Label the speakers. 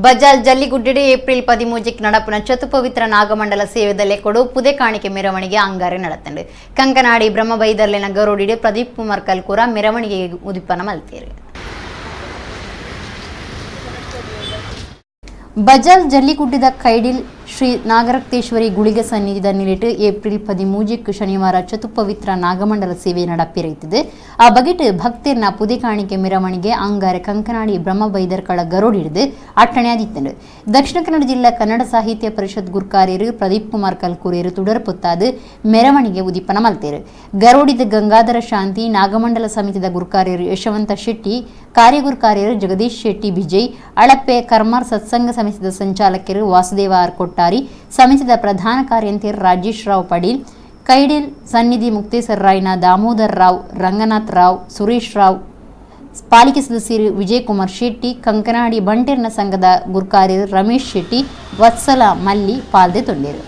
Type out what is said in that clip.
Speaker 1: ಬಜಾಲ್ ಜಲ್ಲಿಗುಡ್ಡೆಡೆ ಏಪ್ರಿಲ್ 13ಕ್ಕೆ ನಡಪುನ ಚತುಪವಿತ್ರ ನಾಗಮಂಡಲ ಸೇವೆದ ಲೆಕ್ಕೊಡು ಪುದೆ ಕಾಣಿಕೆ ಮೆರವಣಿಗೆ ಅಂಗಾರೆ ನಡತಂಡು. ಕಂಕನಾಡಿ ಬ್ರಹ್ಮಬೈದರ್ಲೆನ ಗರೋಡಿಡೆ ಪ್ರದೀಪ್ ಕುಮಾರ್ ಕಲ್ಕೂರ ಮೆರವಣಿಗೆ ಉದಿಪನ ಮಲ್ತೇರು. ಬಜಾಲ್ ಜಲ್ಲಿಗುಡ್ಡಿದ ಕೈಡಿಲ್ ಶ್ರೀ ನಾಗರಕ್ತೇಶ್ವರಿ ಗುಳಿಗ ಸನ್ನಿಧಿದ ನಿಲಿಟ್ಟು ಏಪ್ರಿಲ್ 13ಕ್ಕೆ ಶನಿವಾರ ಚತುಪವಿತ್ರ ನಾಗಮಂಡಲ ಸೇವೆ ನಡಪಿರೈತಿದೆ. ಆ ಬಗೆಟ್ ಭಕ್ತರ್ನ ಪುದೆ ಕಾಣಿಕೆ ಮೆರವಣಿಗೆ ಅಂಗಾರೆ ಕಂಕನಾಡಿ ಬ್ರಹ್ಮಬೈದರ್ಕಳ ಗರೋಡಿಡಿದು ಅಟ್ಟಣೆಯಾದಿತ್ತಂಡು. ದಕ್ಷಿಣ ಕನ್ನಡ ಜಿಲ್ಲಾ ಕನ್ನಡ ಸಾಹಿತ್ಯ ಪರಿಷತ್ ಗುರ್ಕಾರ್ಯರು ಪ್ರದೀಪ್ ಕುಮಾರ್ ಕಲ್ಕೂರಿಯರು ತುಡರ್ ಪೊತ್ತಾದು ಮೆರವಣಿಗೆ ಉದಿಪನ ಮಲ್ತೇರು. ಗರೋಡಿದ ಗಂಗಾಧರ ಶಾಂತಿ, ನಾಗಮಂಡಲ ಸಮಿತಿದ ಗುರ್ಕಾರ್ಯರು ಯಶವಂತ ಶೆಟ್ಟಿ, ಕಾರ್ಯಗುರ್ಕಾರ್ಯರು ಜಗದೀಶ್ ಶೆಟ್ಟಿ ವಿಜಯ್, ಅಳಪ್ಪೆ ಕರ್ಮಾರ್ ಸತ್ಸಂಗ ಸಮಿತಿದ ಸಂಚಾಲಕರು ವಾಸುದೇವ ಆರ್ ಕೊಟ್ಟಾರಿ, ಸಮಿತಿದ ಪ್ರಧಾನ ಕಾರ್ಯಂತೆರ್ ರಾಜೇಶ್ ರಾವ್ ಪಡೀಲ್, ಕೈಡಿಲ್ ಸನ್ನಿಧಿ ಮುಕ್ತೇಸರ್ ರಾಯ್ನ ದಾಮೋದರ್ ರಾವ್, ರಂಗನಾಥ್ ರಾವ್, ಸುರೇಶ್ ರಾವ್, ಪಾಲಿಕೆ ಸದಸ್ಯರು ವಿಜಯಕುಮಾರ್ ಶೆಟ್ಟಿ, ಕಂಕನಾಡಿ ಬಂಟೆರ್ನ ಸಂಘದ ಗುರ್ಕಾರ್ಯರು ರಮೇಶ್ ಶೆಟ್ಟಿ, ವತ್ಸಲ ಮಲ್ಲಿ ಪಾಲ್ದೆ ತೊಂಡೇರು.